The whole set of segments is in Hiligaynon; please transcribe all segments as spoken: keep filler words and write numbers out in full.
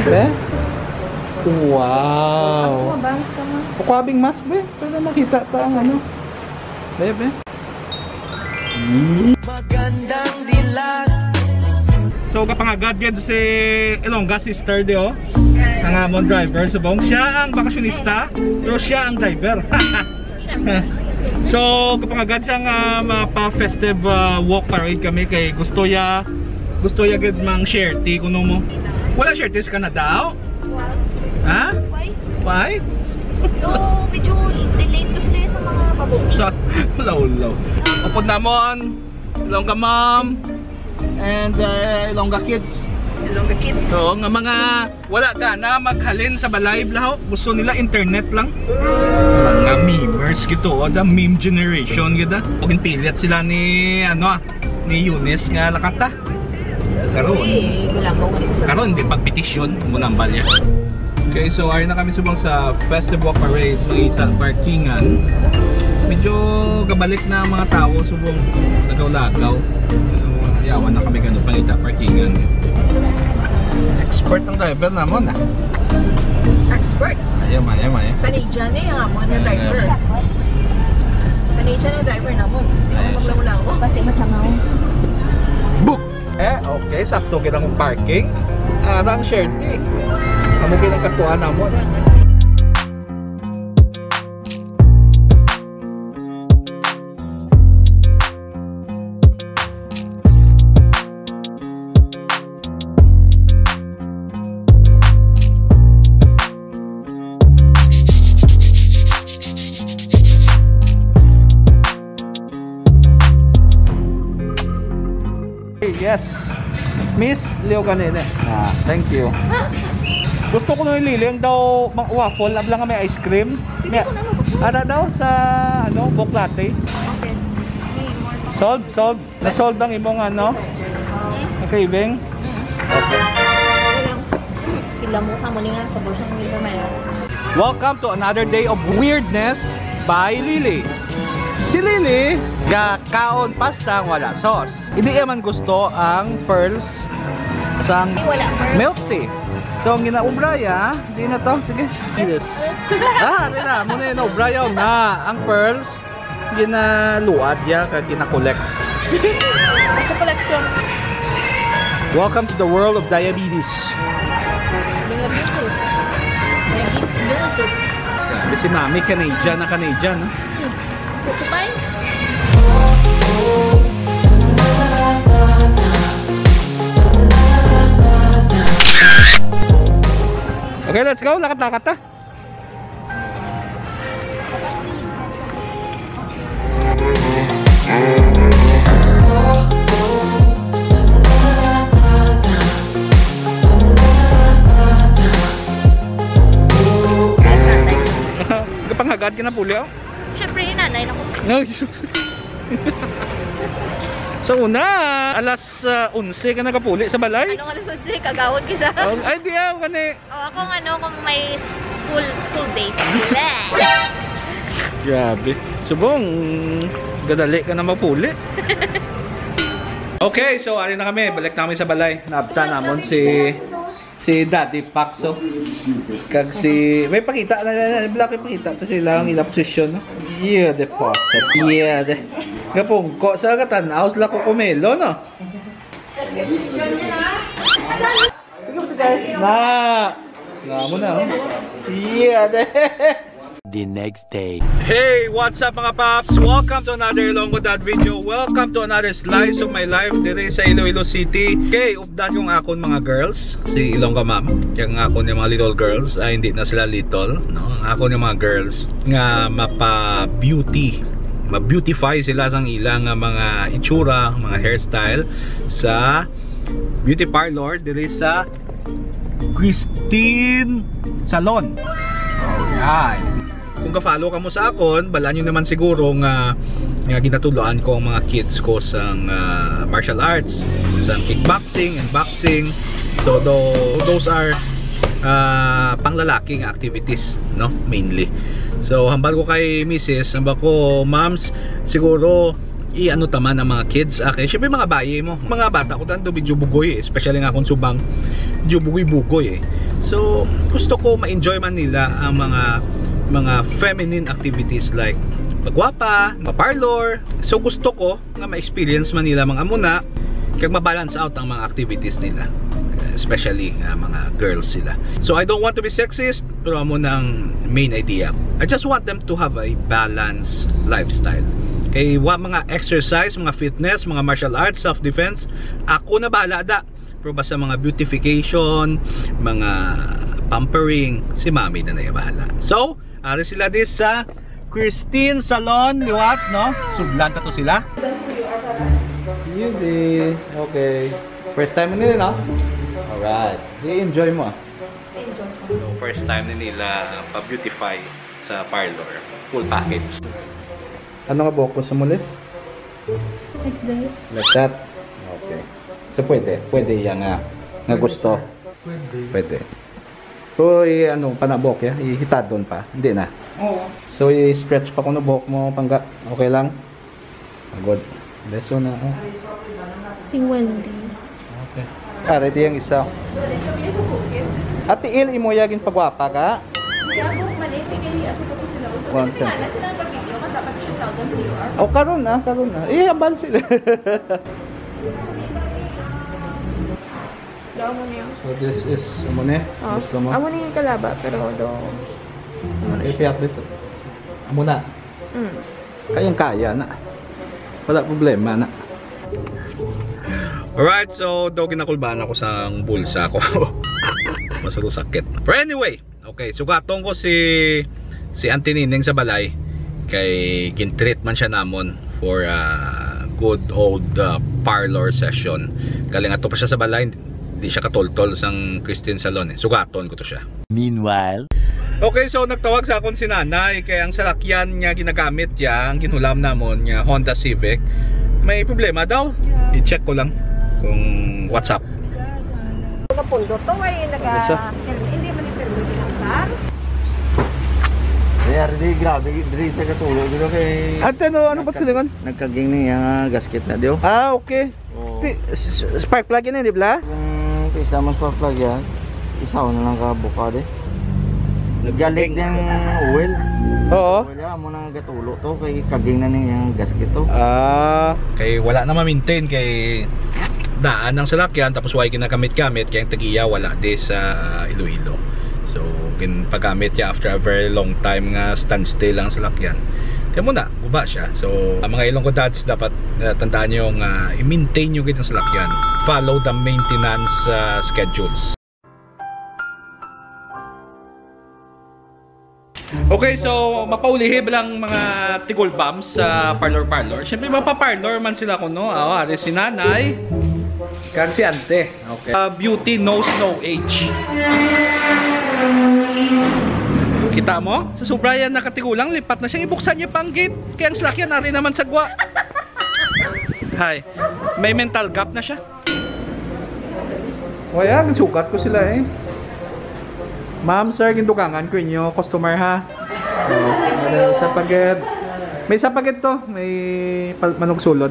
Be? Wow. Ang mabangs ka, ma. Kukuha bing mask, be. Para makita ta ang ano. Be, be. Magandang dilag. So, kapangagad gid si Ilongga sister di, oh. Ang amon driver subong. Siya ang bakasyonista, pero siya ang driver. So, kapangagad siya nga mapa-festive, ah, walk parade kami kay gusto ya, gusto ya gid mang share tea kuno mo. Wala share tea sa Canada, oh? Ha? Why? Why? Yo, medyo delayed to sila sa mga babo. Sa lawlaw. Upod namon, Ilongga mom, and, uh, Ilongga kids. Ilongga kids. Oo, nga mga wala ka na maghalin sa balay, blaho. Gusto nila internet lang. Mga memers gito, o, the meme generation gid, ah. Pag pilit sila ni, ano, ah, ni Eunice nga lakata. Karon. Hindi, wala ko. Karon, di pagpetisyon, munambal niya. Okay, so ari na kami subong sa Festive Walk Parade, mangita parkingan. Medyo gabalik na ang mga tawo subong lagaw-lagaw. Yawan na kami gano pangita parkingan. Expert ang driver namon, ah. Expert? Ayaw, ayaw, ayaw. Canadian eh, ang amo na driver. Canadian ang driver namon. Hindi ko maglango-lango. Kasi machangaw. Book! Eh, okay, sakto gid ang parking. Ah, ang share tea. Amo gid ang kakuha namon. Yes. Miss Leo Canene. Ah, thank you. Gusto ko nung ililing daw mang waffle, abla nga may ice cream. Pwede ko na mag-waffle. Ada daw sa, ano, Buok Latte. Okay. Solve, solve. Na-solve ang imong, ano, ang craving. Okay. Sila mo sa mo nga sa bulsa ng nila may. Welcome to another day of weirdness by Lily. Si Lily, gakaon pasta nga wala sauce. Hindi man gusto ang pearls sang milk tea. So, ang ginaobra ya, di na to. Sige. Yes. Ah, di na. Muna yung naobra ya na. Ang pearls, ginaluad ya, kag ginakolek. Sa collection. Welcome to the world of diabetes. Diabetes. Diabetes, diabetes. Grabe si Mami, Canadian na Canadian, no? Kukupay. Okay, let's go. Lakat-lakat ta. Kapangagad ka na puli, oh. Siyempre, yung nanay na ko. Ay, sus. Sa una, alas, ah, onse ka nagapuli sa balay? Anong alas onse? Kagawad kisa. Oh, ay, di, ah, kani. Oh, ako nga, no, kung may s-, school, school days. Bleh! Grabe. Subong, gadali ka na mapuli. Okay, so, ari na kami. Balik na kami sa balay. Naabtan namon si, si Daddy Paxo. Kag si, may pakita na, na, na, black, may pakita to sila ang ilang posisyon, no? Yeah, the pocket. Yeah, the. Gapungko sa katan-aw sila ko kumelo, no? Sige, sige. Na. Na mo na, oh. Yeah, the. The next day. Hey, what's up, mga paps? Welcome to another Ilonggo Dad video. Welcome to another slice of my life diri sa Iloilo City. Okay, updan ko ang akon mga girls, si Ilongga Ma'am. Kaya ang akon yung mga little girls, ay hindi na sila little, no? Ang akon yung mga girls nga mapa-beauty, ma-beautify sila sang ilang, ah, mga itsura, mga hairstyle sa beauty parlor diri sa Christine Salon. Alright. Kung ka-follow kamo sa akon, bala nyo naman siguro nga, nga ginatudloan ko ang mga kids ko sang, ah, martial arts, sang kickboxing and boxing. So, tho-, those are, ah, panglalaki nga activities, no? Mainly. So, hambal ko kay misis, hambal ko, "Moms, siguro i-ano ta man ang mga kids." Ah, kay syempre, mga bayi mo, mga bata ko tanto, medyo bugoy, eh, especially nga akong subang, medyo bugoy-bugoy, eh. So, gusto ko ma-enjoy man nila ang mga mga feminine activities like pagwapa, ma-parlor. So, gusto ko nga ma-experience man nila mga amo na, kag ma-balance out ang mga activities nila, especially nga mga girls sila. So, I don't want to be sexist, pero amo na ang main idea. I just want them to have a balanced lifestyle. Kay wa mga exercise, mga fitness, mga martial arts, self-defense, ako na bahala da. Pero basta mga beautification, mga pampering, si Mami na na bahala. So, ari sila di sa Christine Salon, liwat, no? Sudlan ta to sila. Beauty. Okay. First time nila, no? Alright. Di enjoy mo, ah. So, first time ni nila pa-beautify sa parlor. Full package. Ano nga buhok ko sa mulis? Like this. Like that? Okay. So, pwede. Pwede iya nga, nga gusto. Pwede. Pwede. Pero i-, ano, panabok ya? Ihitadon pa? Hindi na. Oo. So, i-stretch pa kuno buhok mo, pangga. Okay lang? Good. Leso na, oh. Sing Wendy. Okay. Ah, ready ang isa. Ate Il, imo ya ginpagwapa ka? Kuan siya. O, karon na, karon na. Ihambal sila. Daw mo niya. So this is, amo ni? Oh, gusto mo? Amo ni kalaba, pero daw. Ipiyat dito. Amo na. Mm. Kayang-kaya na. Wala problema na. Alright, so daw ginakulbaan ako sa bulsa ko. Masalo sakit. But anyway, okay, sugaton ko si si Auntie Nining sa balay kay gin-treat man siya namon for a good old uh, parlor session. Galing ato pa siya sa balay, di siya katultol sang Christine Salon eh. Sugaton ko to siya. Meanwhile. Okay, so nagtawag sa akon si Nanay kay ang salakyan nga ginagamit niya, ang ginhulam namon nga Honda Civic, may problema daw. Yeah. I-check ko lang kung what's up. Napundo to ay naga Ano siya? Hindi man yung permit ng car. Kaya di grabe diri sa katulo dito kay Ate, ano, ano ba't silingan? Nagkaging niya nga gasket na diyo. Ah, okay. Oo. Ti-, s-, s-, spark plug yun, eh, di ba? Yung pista mo spark plug yan, isaw na lang ka buka, di. Galit ng oil. Oo. Wala mo nang gatulo to, kay kaging na ning gasket to. Ah, kay wala na ma-maintain, kay daan ang salakyan, tapos wala ginagamit-gamit, kay ang tagiya wala di sa Iloilo. So, ginpagamit ya after a very long time nga standstill ang salakyan. Kaya mo na, guba siya. So, ang mga Ilonggo dads, dapat uh, tandaan nyo nga i-maintain nyo gid ang salakyan. Follow the maintenance uh, schedules. Okay, so mapaulihib lang mga tigulbams sa parlor-parlor. Siyempre, mapaparlor man sila kuno. Awa, ari si nanay, kag si ante. Okay. Uh, beauty knows no age. Kita mo? Sa sobra yan nakatigulang, lipat na siya. Ibuksan niya pa ang gate. Kaya ang salakyan, ari naman sa gwa. Hay, may mental gap na siya. Wala, sugat ko sila eh. Ma'am, sir, gindugangan ko inyo customer ha. Oh, may isa pa gid. May isa pa gid to, may pal- manugsulod.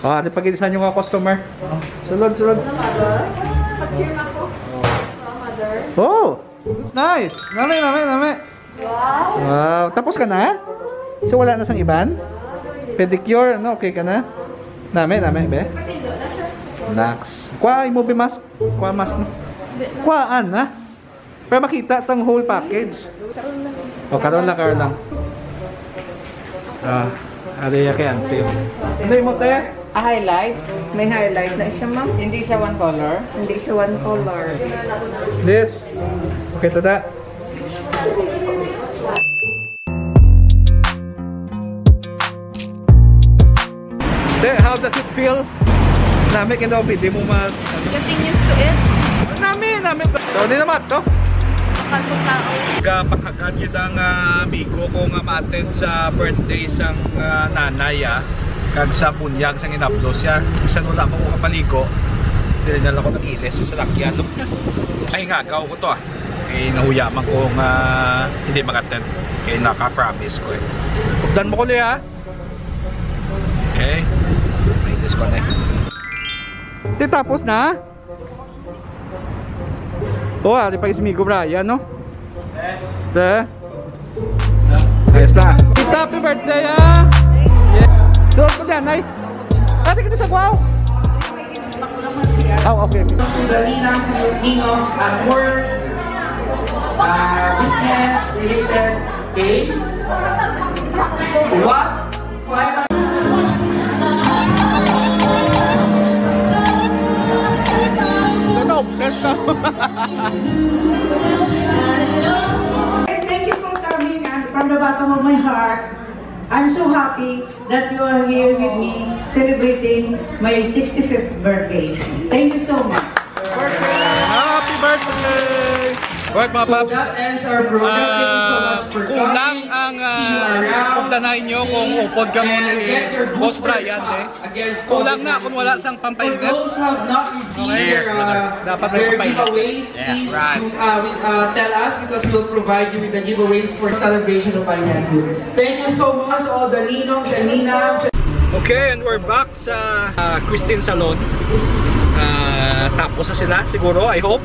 Ah, ano pa gid sa inyo nga customer? Oh, sulod, sulod. Mother? Pag-cheer ako. Oh, nice. Nami, nami, nami. Wow. Wow, tapos ka na? So wala na sang iban? Pedicure, ano, okay ka na? Nami, nami, be? Nax. Kuha imo be mask. Kuha mask mo. Kuhaan na. Para makita tang whole package. O, karon lang, karon lang. Ah, ari ya kay ante. Ano imo, te? A highlight. May highlight na siya, ma'am. Hindi siya one color. Hindi siya one color. This. Okay, tada. Te, how does it feel? Nami kay daw pwede mo ma- Getting used to it. Nami, nami. So, di naman to. Kapag tao. Gapakagad kita nga amigo ko nga ma-attend sa birthday sang ah, nanay ah. Kag sa bunyag sang inablos siya. Bisan wala pa ko kapaligo, dili na lang ako nag-ilis sa salakyan. Ay, ngagaw ko to ah. Kay nahuya man ko nga hindi mag-attend. Kay naka-promise ko eh. Updan mo ko, Lea. Okay. May disconnect. Di tapos na? Oh, ari pa si Migo Brian, no? Eh? Ayos na. Happy birthday, ah! Yeah. So, ko diyan, ay. Ate, kita sa guaw. Oh, okay. To the ninangs and ninongs at work, uh, business related, okay? What? Five. Ano, obsessed na. Thank you for coming, and from the bottom of my heart, I'm so happy that you are here with me celebrating my sixty-fifth birthday. Thank you so much. Happy birthday! Alright, mga So paps. That ends our program. Thank you so much for Kulang coming. Ang See you uh, around. Pagdanay nyo kung upod ka mo And ni get your Boss booster Brian shot eh. Against Kulang na COVID nineteen. Kung wala sang For pampainit. Those who have not received Okay. their, uh, Dapat may their pampainit. Giveaways, Yeah, please right. uh, with, uh, tell us because we'll provide you with the giveaways for celebration of my nephew. Thank you so much to all the ninongs and ninangs. Okay, and we're back sa uh, Christine Salon. Uh, tapos na sila siguro, I hope.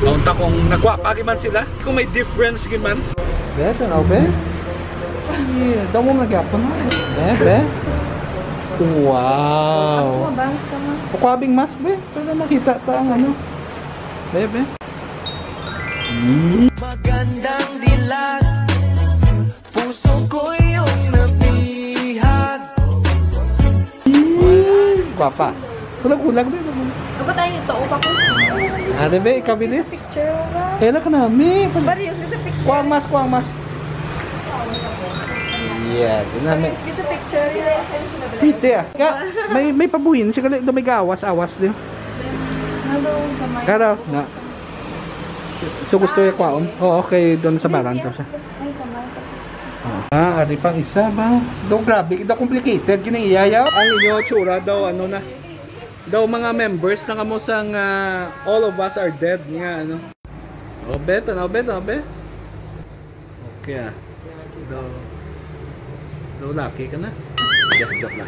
Kaunta kung nagwapa man sila. Kung may difference man. Be, tanaw, be. Yeah, daw mo nagyapon na. Be, be. Wow. Mabangs ka man. Kukwabing mask, be. Para makita ta ang ano. Be, be. Magandang dilag. Puso ko yung nabihag. Papa. Kulag-kulag na naman. Dapat tayo ito, upa ko. Ano, be? Ikabilis? Picture mo ba? Kaya na ka nami. Barrio, sa picture. Kuha ang mask, kuha ang mask. Yeah, din namin. Sa picture, yeah. Piti ah. Ka, may, may pabuhin. Siya gali, may gawas-awas din. Ano, gamay. Karo, na. So gusto niya kwaon? Oo, okay, doon sa baran to siya. Ay, gamay. Ah, ari pang isa ba? Do grabe, ito complicated gini iya yaw. Ang inyo tsura daw ano na. Daw mga members na kamo sang ah, All of Us Are Dead nga ano. Oh, bet, ano, bet, ano, bet? Okay ah. Daw daw laki ka na. Joke, joke lang.